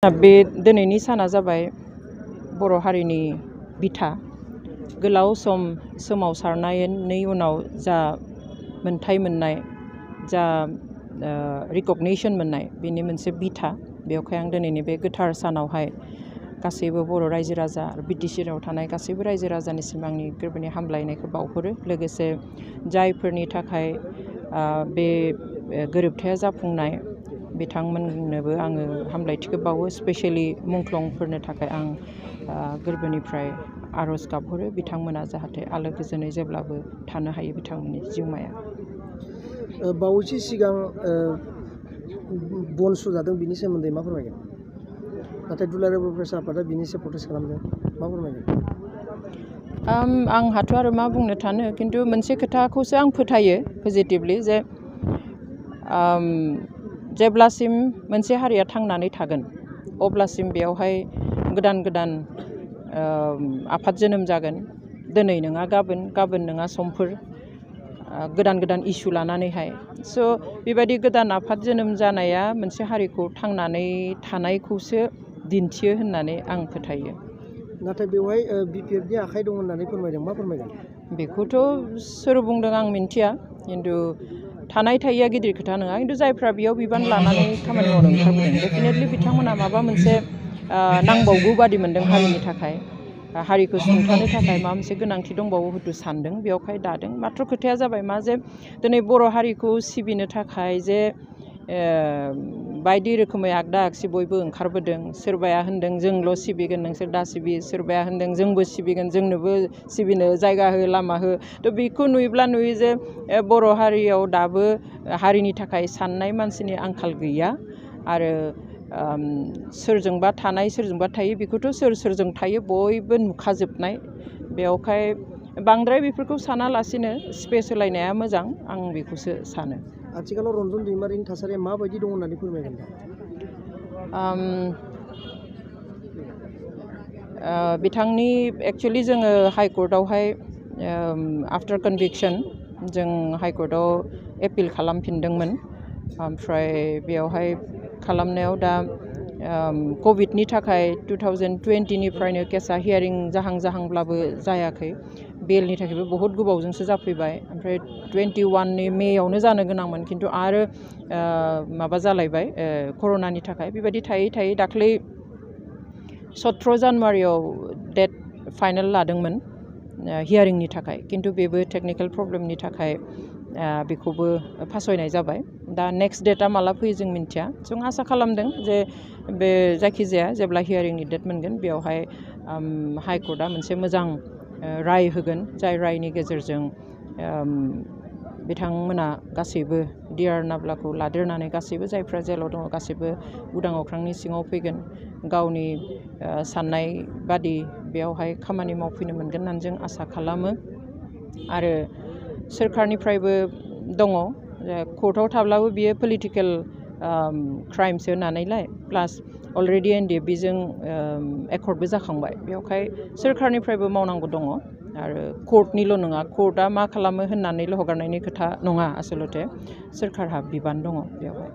बे दिनैनि साना जाबाय बर' हारिनि बिथा गोलाव सम सोमावसारनायनि उनाव जा मोनथाय मोननाय जा रिकगनिशन मोननाय बेनि मोनसे बिथा बेवहाय आं दिनैनि बे गोथार सानावहाय गासैबो बर' रायजो राजा आरो बिटिसिआव थानाय गासैबो रायजो राजानिसिम आंनि गोरबोनि हामलायनायखौ बावहरो लोगोसे जायफोरनि थाखाय बे गोरोबथाया जाफुंनाय बिथांमोननोबो आङो हामलायथिखौ बावो स्पेशली मुंख्लंफोरनो थाखाय आं गोरबोनिफ्राय आर'ज गाबहरो बिथांमोना जाहाथे आलो गोजोनै जेब्लाबो थानो हायो बिथांमोननि जिउमाया बावैसो सिगां बनसु जादों बिनि सोमोन्दै मा फोरमायगोन नाथाय दुलाराय बर' फरायसा आफादा बिनि सायाव प्रटेस्ट खालामदों मा फोरमायगोन आंहाथ' आरो मा बुंनो थानो खिन्थु मोनसे खोथाखौसो आं फोथायो पजिटिभलि जे जेब्लासिम मोनसे हारिया थांनानै थागोन अब्लासिम बेयावहाय गोदान गोदान आफाद जोनोम जागोन दिनै नङा गाबोन नङा समफोर गोदान गोदान इस्यु लानानैहाय स' बेबायदि गोदान आफाद जोनोम जानाया मोनसे हारिखौ थांनानै थानायखौसो दिन्थियो होननानै आं फोथायो नाथाय बेवहाय बिपिएफनि आखाइ दं होननानै फोरमायदों मा फोरमायगोन बेखौथ' सोर बुंदों आं मिन्थिया खिन्थु थानाय थायैया गिदिर खोथा नङा खिन्थु जायफ्रा बेयाव बिबान लानानै खामानि मावनो ओंखारबोदों डेफिनेटलि बिथांमोना माबा मोनसे नांबावगौ बादि मोनदों हारिनि थाखाय हारिखौ सुंथानो थाखाय माबा मोनसे गोनांथि दंबावो हयथ' सानदों बेवहाय दादों माथ्र खोथाया जाबाय मा जे दिनै बर' हारिखौ सिबिनो थाखाय जे बायदि रोखोमै आगदा आगसि बयबो ओंखारबोदों सोरबाया होनदों जोंल' सिबिगोन नोंसोर दा सिबि सोरबाया होनदों जोंबो सिबिगोन जोंनोबो सिबिनो जायगा हो लामा हो थ' बेखौ नुयोब्ला नुयो जे बर' हारियाव दाबो हारिनि थाखाय साननाय मानसिनि आंखाल गैया आरो सोरजोंबा थानाय सोरजोंबा थायो बेखौथ' सोरजों थायो बयबो नुखाजोबनाय बेवहाय बांद्राय बेफोरखौ सानालासिनो स्पेस होलायनाया मोजां आं बेखौसो सानो आथिखालाव रन्जन दैमारिनि थासारिया माबायदि दं होननानै फोरमायगोन बिथांनि एक्सुवेलि जोङो हाइकर्टआवहाय आफ्टार कनभिक्सन जों हाइकर्टआव एपिल खालामफिनदोंमोन ओमफ्राय बेयावहाय खालामनायाव दा कभिडनि थाखाय 2020निफ्रायनो केसा हियारिं जाहांब्लाबो जायाखै बेलनि थाखायबो बहुद गोबावजोंसो जाफैबाय ओमफ्राय 21नि मेयावनो जानो गोनांमोन खिन्थु आरो माबा जालायबाय कर'नानि थाखाय बेबायदि थायै थायै दाख्लै 17 जानुवारियाव डेट फाइनेल लादोंमोन हियारिंनि थाखाय खिन्थु बेबो टेकनिकेल प्रब्लेमनि थाखाय बेखौबो फासयनाय जाबाय दा नेक्स्ट डेटआ माला फैयो जों मिन्थिया जों आसा खालामदों जे बे जायखिजाया जेब्ला हियारिंनि डेट मोनगोन बेवहाय हाइकर्टआ मोनसे मोजां राय होगोन जाय रायनि गेजेरजों बिथांमोना गासैबो डिआर नाब्लाखौ लादेरनानै गासैबो जायफ्रा जेलाव दङ गासैबो उदां अख्रांनि सिङाव फैगोन गावनि साननाय बादि बेयावहाय खामानि मावफैनो मोनगोन होननानै जों आसा खालामो आरो सोरखारनिफ्रायबो दङ कर्टआव थाब्लाबो बियो पलिटिकेल क्राइमसो होननानैलाय प्लास अलरेडि एनडिएफबिजों एकर्डबो जाखांबाय बेवहाय सोरखारनिफ्रायबो मावनांगौ दङ आरो कर्टनिल' नङा कर्टआ मा खालामो होननानैल' हगारनायनि खोथा नङा आसलथे सोरखारहा बिबान दङ बेवहाय